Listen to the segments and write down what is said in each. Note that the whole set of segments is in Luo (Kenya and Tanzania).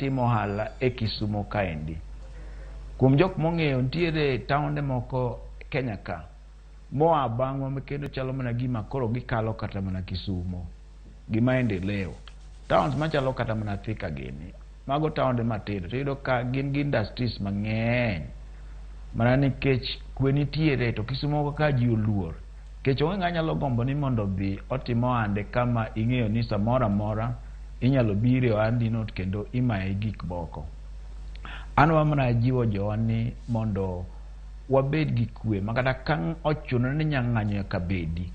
timo ohala e Kisumo kaendi. Kuom jok mong'eyo nitiere taonde moko Kenya ka moa bang'wa ma kendo chalo mana gima koro gikalo kata mana Kisumo gi maendeleo. Towns machalo kata mana Thika gini, mago taonde matindo to iyudo ka gin gi industries mang'eny mana nikech kwe nitiere to Kisumo ka ji oluor. Nikech onge ng'a nyalo gombo ni mondo odhi otim ohande kama ing'eyo ni samoro amora inyalo bire ohandi no kendo imaye gik moko. An mana jiwo jowa ni mondo wabed gi kwe ma kata ka ochuno ni ng'anyo nyaka bedi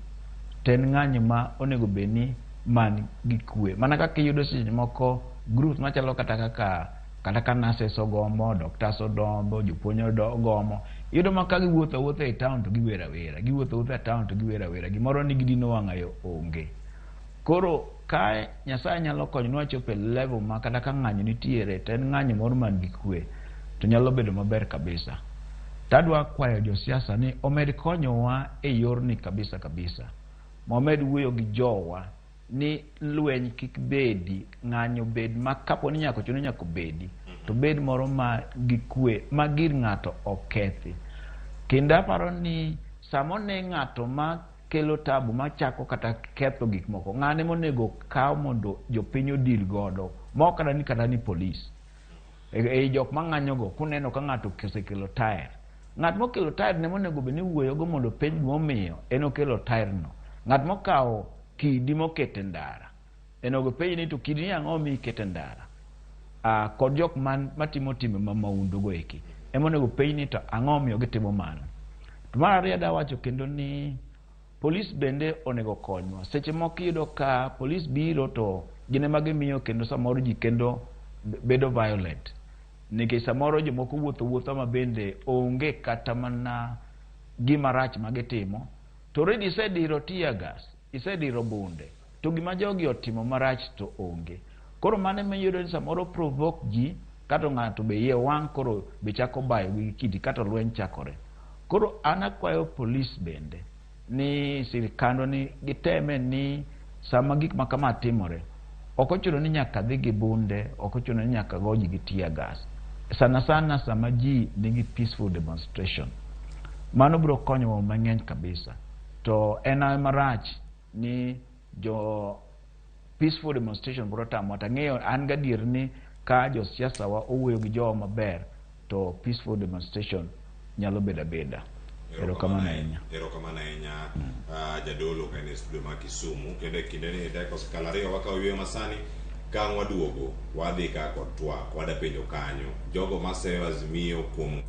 to en ng'anyo ma onego bed ni man gi kwe. Mana kaka iyudo seche moko groups machalo kata kaka kata ka nurses ogomo, doctors ogomo, jopuonj ogomo. Iyudo ma ka giwuotho awuotha e town to giwer awera, giwuotho awuotha e town to giwer awera. Gimoro ni gidino wang'ayo onge. Koro ka Nyasaye nyalo konyonwa chopo e level ma kata ka ng'anyo nitiere to en ng'anyo moro man gi kwe to nyalo bedo maber kabisa. Tadwa kwayo josiasa ni omed konyowa e yorni kabisa kabisa. Momed wuoyo gi jowa ni lweny kik bedi, ng'anyo bed ma kapo ni nyaka ochuno nyaka obedi, to bed moro ma gi kwe ma gir ng'ato ok kethi. Kendo aparo ni sama one ng'ato ma kelo tabu machako kata ketho gik moko, ng'ane monego kaw mondo jopiny odil godo, mok kata ni polis. E jok mang'anyo go kuneno ka ng'ato osekelo taer, ng'at mokelo taer ne monego bed ni wuoyo go mondo penj gimomiyo en okelo taer no. Ng'at mokawo kidi mokete ndara, onego penj ni to kidi ni ang'o mi ikete ndara. Kod jok man matimo timbe ma mahundu go eki, ema onego penj ni to ang'o omiyo gitimo mano. To mar ariyo adwa wacho kendo ni polis bende onego konywa. Seche moko iyudo ka polis biro to gin ema gimiyo kendo samoro ji kendo bedo violent. Nikech samoro jomoko wuotho wuotha ma bende onge kata mana gima rach ma gitimo. To already isediro tear gas, isediro bunde, to gima jogi otimo marach to onge. Koro mano ema iyudo ni samoro provoke ji kato ng'ato be iye wang' koro be chako bayo gi kidi kato lweny chakore. Koro an akwayo polis bende ni sirikandwa ni giteme ni sama gik ma kama timore, ok ochuno ni nyaka dhi gi bunde, ok ochuno ni nyaka go ji gi tear gas. Sana sana sama ji nigi peaceful demonstration. Mano biro konyowa mang'eny kabisa. To en marach ni jo peaceful demonstration biro tamowa to ang'eyo an gadier ni ka josiasa wa owuoyo gi jowa maber to peaceful demonstration nyalo bedo abeda. Erokamano ahinya. Erokamano ahinya jadolo ka en e studio ma Kisumu kendo e kinde ni dakika osekalo 2 wakawo yweyo masani ka ang' waduogo wadhi ka kod twak wada penjo kanyo jogo maseyo Azimio kuom